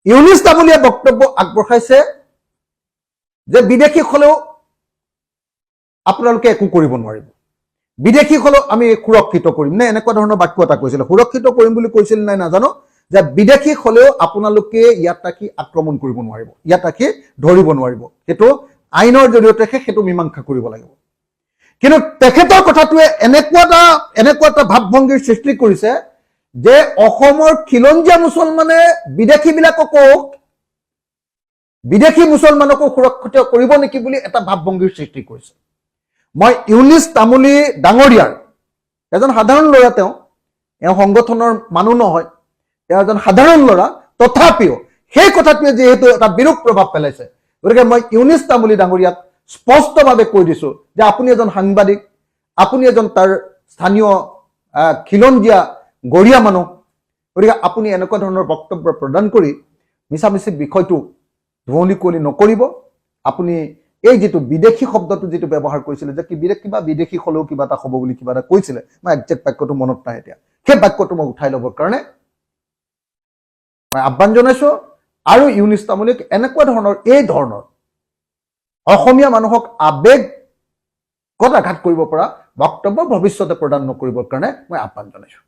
ইউনিছ তামুলীয়ে বক্তব্য আগবঢ়াইছে যে বিদেশী হ'লেও আপোনালোকে একো কৰিব নোৱাৰিব, বিদেশী হ'লেও আমি সুৰক্ষিত কৰিম নে এনেকুৱা ধৰণৰ বাক্য এটা কৈছিলে। সুৰক্ষিত কৰিম বুলি কৈছিল নাই নাজানো, যে বিদেশী হ'লেও আপোনালোকে ইয়াত ৰাখি আক্ৰমণ কৰিব নোৱাৰিব, ইয়াত ৰাখি ধৰিব নোৱাৰিব, সেইটো আইনৰ জৰিয়তেহে সেইটো মীমাংসা কৰিব লাগিব। কিন্তু তেখেতৰ কথাটোৱে এনেকুৱা এটা ভাৱভংগীৰ সৃষ্টি কৰিছে যে অসমৰ খিলঞ্জীয়া মুছলমানে বিদেশীবিলাককো, বিদেশী মুছলমানকো সুৰক্ষিত কৰিব নেকি বুলি এটা ভাৱভংগীৰ সৃষ্টি কৰিছে। মই ইউনিছ তামুলী ডাঙৰীয়াৰ, এজন সাধাৰণ ল'ৰা তেওঁ, এওঁ সংগঠনৰ মানুহ নহয়, তেওঁ এজন সাধাৰণ ল'ৰা, তথাপিও সেই কথাটোৱে যিহেতু এটা বিৰূপ প্ৰভাৱ পেলাইছে, গতিকে মই ইউনিছ তামুলী ডাঙৰীয়াক স্পষ্টভাৱে কৈ দিছো যে আপুনি এজন সাংবাদিক, আপুনি এজন তাৰ স্থানীয় খিলঞ্জীয়া গৰীয়া মানুহ, গতিকে আপুনি এনেকুৱা ধৰণৰ বক্তব্য প্ৰদান কৰি মিছামিছি বিষয়টো ধুঁৱলি কুঁৱলী নকৰিব। আপুনি এই যিটো বিদেশী শব্দটো যিটো ব্যৱহাৰ কৰিছিলে যে কি বিদেশ কিবা বিদেশী হ'লেও কিবা এটা হ'ব বুলি কিবা এটা কৈছিলে, মই একজেক্ট বাক্যটো মনত নাই এতিয়া, সেই বাক্যটো মই উঠাই ল'বৰ কাৰণে মই আহ্বান জনাইছো। আৰু ইউনিছ তামুলীক এনেকুৱা ধৰণৰ এই ধৰণৰ অসমীয়া মানুহক আৱেগত আঘাত কৰিব পৰা বক্তব্য ভৱিষ্যতে প্ৰদান নকৰিবৰ কাৰণে মই আহ্বান জনাইছো।